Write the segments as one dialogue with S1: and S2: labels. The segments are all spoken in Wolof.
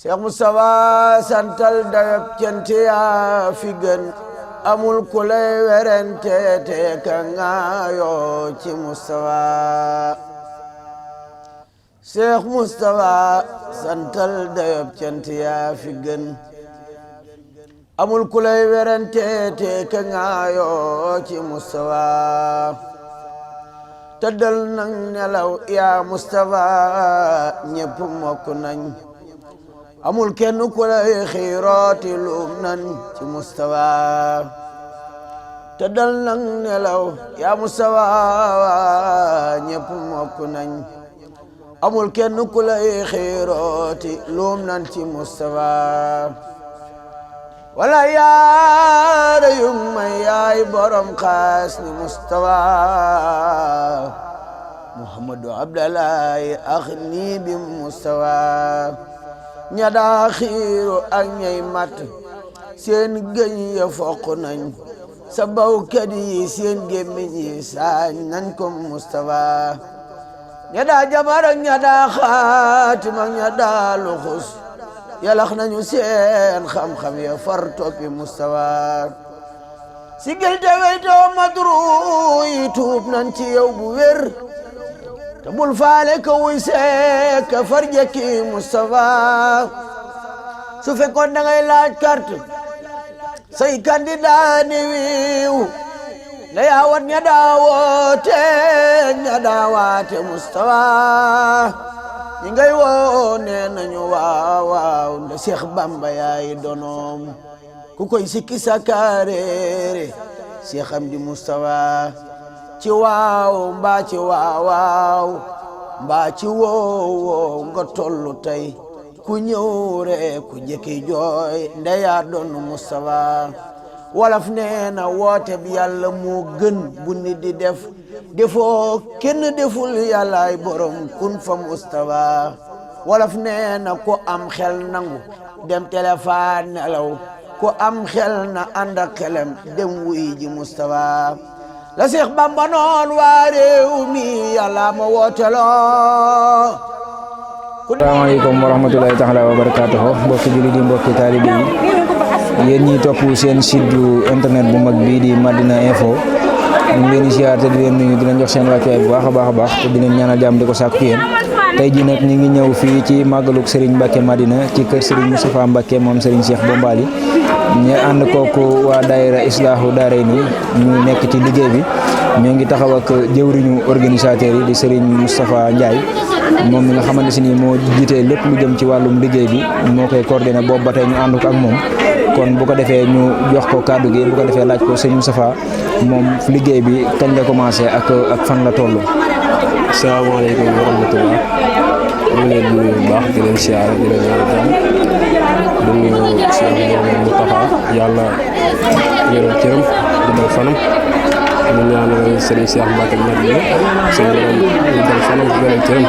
S1: Cheikh Moustapha santal dayab cant yaa fi gën amul ku lay werante te ka ngaayoo ci Moustapha Cheikh Moustapha santal dayab cant yaa fi gën amul ku lay werante te ka ngaayoo ci Moustapha tëddal nang nelaw yaa Moustapha ñépp mokk nañ amul kenn ku lay xiirooti luum nan ci Moustapha tëddal nang nelaw yaa Moustapha ñépp mokk nañ amul kenn ku lay xiirooti luum nan ci Moustapha wala yaara yung may yaay borom xaas ni Moustapha Muhammadu Abdallahi ax nii bi Moustapha ña daa xiiru ak ñay mat seen gëñ ya foq nañ sa bawkat yi seen gémmiñ yi saañ nañ ko Moustapha ña daa jabar ak ña daa xaatim ak ña daa luxus yalax nañu seen xam-xam ya far toppi Moustapha sigil te weytoo madru yi tuub nañ ci yow bu wér te bul faale ka wuy seek ka far jekki Moustapha su fekkoon da ngay laaj carte say candidat ni wiiw na yaawat ña daawoote ña daawaate Moustapha ñi ngay woo nee nañu waaw waaw nda Cheikh Bamba yaay donoom ku koy sikki sakaareere Cheikh Amdi Moustapha ci waaw mbaa ci waawaaw mbaa ci woowoo nga tollu tey ku ñëw rek ku jëkki jooy ndeyaa doon Moustapha wolof nee na woote bi yàlla moo gën bu nit di def defoo kenn deful yàllaay borom kun fa Moustapha wolof nee na ku am xel nangu dem téléphone nelaw ku am xel na ànd ak xelam dem wuy ji Moustapha la Cheikh Bamba noon waa réew mi yàlla ma wooteloo.
S2: Asalaamaaleykum wa rahmatulahi taala wa barakatuhu mbokki jullit yi mbokki taalibe yi yéen ñi topp seen site internet bu mag bii di Madina Info ñu ngi leen di siyaar te di leen nuyu di leen jox seen wàccuwaay bu baax a baax te di leen ñaanal jàmm di ko sàkku ci yéen tey jii nag ñu ngi ñëw fii ci màggaluk Serigne Mbacke Madina ci kër Serigne Moustapha Mbacke moom Serigne Cheikh Bombali ñu ànd kooku waa daayira Islaahu Daarayni ñu nekk ci liggéey bi ñoo ngi taxaw ak jëwriñu organisateur yi di Serigne Moustapha Ndiaye moom mi nga xamante si ni moo jiite lépp lu jëm ci wàllum liggéey bi moo koy coordonné boobu ba tey ñu ànd ko ak moom kon bu ko defee ñu jox ko kàddu gi bu ko defee laaj ko Serigne Moustapha moom liggéey bi kañ la commencé ak fan la toll.
S3: asalaamaaleykum wa rahmatulah ñu ngi leen di nuyu bu baax di leen siyaare di leen ñaanal jàmm di nuyu Cheikh Moustapha yàlla yërëm cëram di dal fanam di ñaanal Serigne Cheikh Mbacke Madina seen yërëm di dal fanam di dal cëram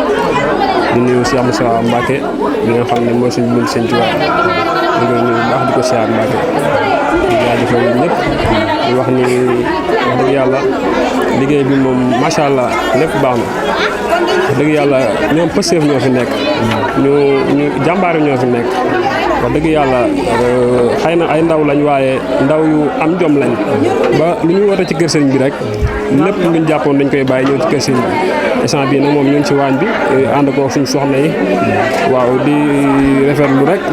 S3: di nuyu Cheikh Moustapha Mbacke bi nga xam ne mooy suñu bunt seen ci waat ñu ngi nuyu bu baax di ko siyaar Mbacke di jaajëfal ñëpp di wax ni wax dëgg yàlla liggéey bi moom macha allah lépp baax na wax dëgg yàlla ñoom pësteef ñoo fi nekk ñu jàmbaare ñoo fi nekk wax dëgg yàlla xëy na ay ndaw lañ waaye ndaw yu am jom lañ ba lu ñu woote ci kër sëriñ bi rek lépp luñ jàppoon dañ koy bàyyi ñëw ci kër sëriñ bi instant bii nag moom ñun ci waañ bi ànd ko suñu soxna yi waaw di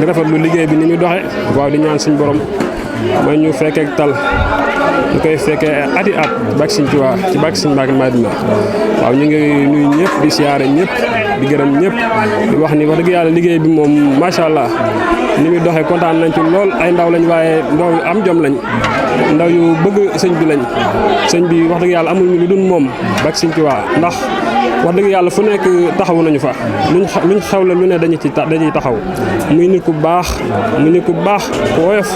S3: rafetlu liggéey bi ni muy doxe waaw di ñaan suñu borom mooy ñu fekkee tal ñu koy fekkee ati at bak Sëñ Tuubaa ci bak Sëñ Mbacke Madina waaw ñu ngi nuyu ñëpp di siyaare ñëpp di gërëm ñëpp di wax ni wax dëgg yàlla liggéey bi moom macha allah ni muy doxee kontaan nañ ci lool ay ndaw lañ waaye ndaw yu am jom lañ ndaw yu bëgg sëñ bi lañ sëñ bi wax dëgg yàlla amul ñu lu dul moom bak Sëñ Tuubaa ndax wax dëgg yàlla fu nekk taxawu nañu fa luñ xewle lu ne dañuy taxaw muy nit ku baax ku woyof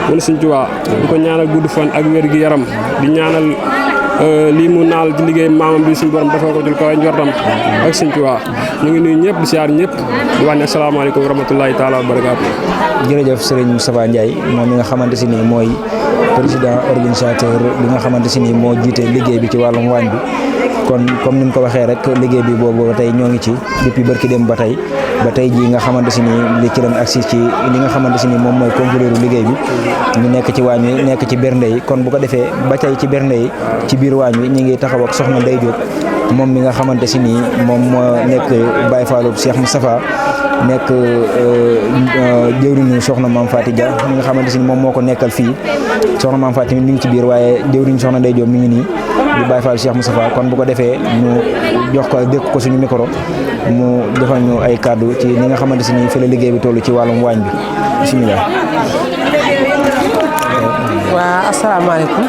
S3: wala Sëñ Tuubaa di ko ñaanal gudd fan ak wér gi yaram di ñaanal lii mu naal ci liggéey maamam bi suñu borom dafa ko jël kaw njortam ak Sëñ Tuubaa ñu ngi nuyu ñëpp di siyaar ñëpp di wax ne asalaamaaleykum wa rahmatulahi taala wa barakaatu.
S2: jërëjëf Serigne Moustapha Ndiaye moom mi nga xamante si ni mooy président organisateur bi nga xamante si ni moo jiite liggéey bi ci wàllum waañ bi kon comme ni nga ko waxee rek liggéey bi boobu tey ñoo ngi ci depuis barki dem ba tey ba tey jii nga xamante si ni li ci leen agsi ci li nga xamante si ni moom mooy conclure liggéey bi ñu nekk ci waañ wi nekk ci bernde yi kon bu ko defee ba tey ci bernde yi ci biir waañ wi ñu ngi taxaw ak soxna Ndeye Diop moom mi nga xamante si ni moom moo nekk Baye Fallou Cheikh Moustapha nekk jëwriñu soxna Mame Faty Dia mi nga xamante si ni moom moo ko nekkal fii soxna Mame Faty mi ngi ci biir waaye jëwriñu soxna Ndeye Diop mi ngi nii di Baye Fallou Cheikh Moustapha kon bu ko defee ñu jox ko dékk ko suñu micro mu defal ñu ay kàddu ci li nga xamante si ni fi la liggéey bi toll ci wàllum waañ bi bismillah.
S4: waa asalaamaaleykum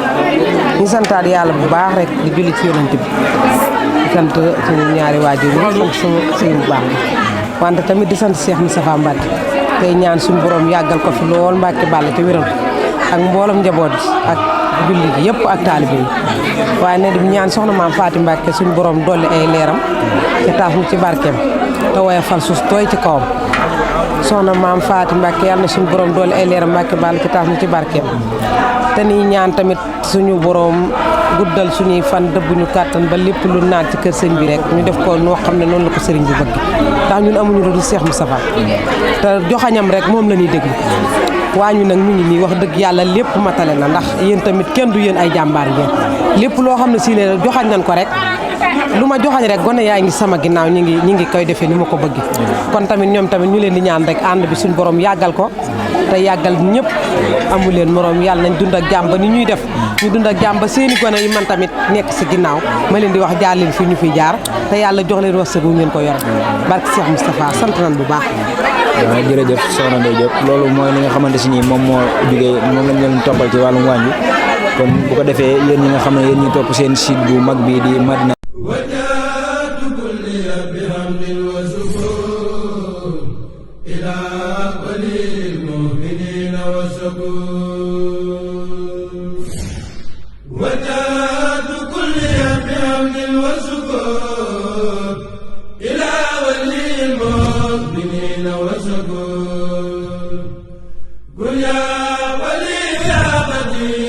S4: ñu santaat yàlla bu baax rek di julli ci yonent bi di sant suñu ñaari waajur yi sant suñu sëñ bu baax bi wante tamit di sant Cheikh Moustapha Mbacke tey ñaan suñu borom yàggal ko fi lool Mbacke Balla te wéral ak mboolem njaboot bi ak julli gi yëpp ak taalibe yi waaye ne di ñaan soxna Mame Faty Mbacke suñu borom dolli ay leeram te taas mu ci barkeem te woye fal suus tooy ci kawam soxna Mame Faty Mbacke yàlla na suñu borom dolli ay leeram Mbacke Balla te taas mu ci barkeem te ni ñaan tamit suñu borom guddal suñuy fan dëbbuñu kàttan ba lépp lu naan ci kër sëñ bi rek ñu def ko noo xam ne noonu la ko sëriñ bi bëgg ndax ñun amuñu lu dul Cheikh Moustapha te joxañam rek moom la ñuy déglu waañu nag mi ngi nii wax dëgg yàlla lépp matale na ndax yéen tamit kenn du yéen ay jàmbaar ngeen lépp loo xam ne si ne joxañ nañ ko rek lu ma joxañ rek gone yaa ngi sama ginnaaw ñi ngi koy defee ni ma ko bëgg kon tamit ñoom tamit ñu leen di ñaan rek ànd bi suñu borom yàggal ko te yàggal ñëpp amu leen morom yàlla nañ dund ak jàmm ba ni ñuy def ñu dund ak jàmm ba seeni gone yi man tamit nekk si ginnaaw ma leen di wax jaar leen fii ñu fiy jaar te yàlla jox leen wërsëg wu ngeen ko yor barke Cheikh Moustapha sant nañ bu baax.
S2: waaw jërëjëf soxna Ndeye Diop loolu mooy li nga xamante si ni moom moo jugee moom lañ leen toppal ci wàllum waañ bi kon bu ko defee yéen ñi nga xam ne yéen ñi topp seen site bu mag bi di Madina
S5: وسكون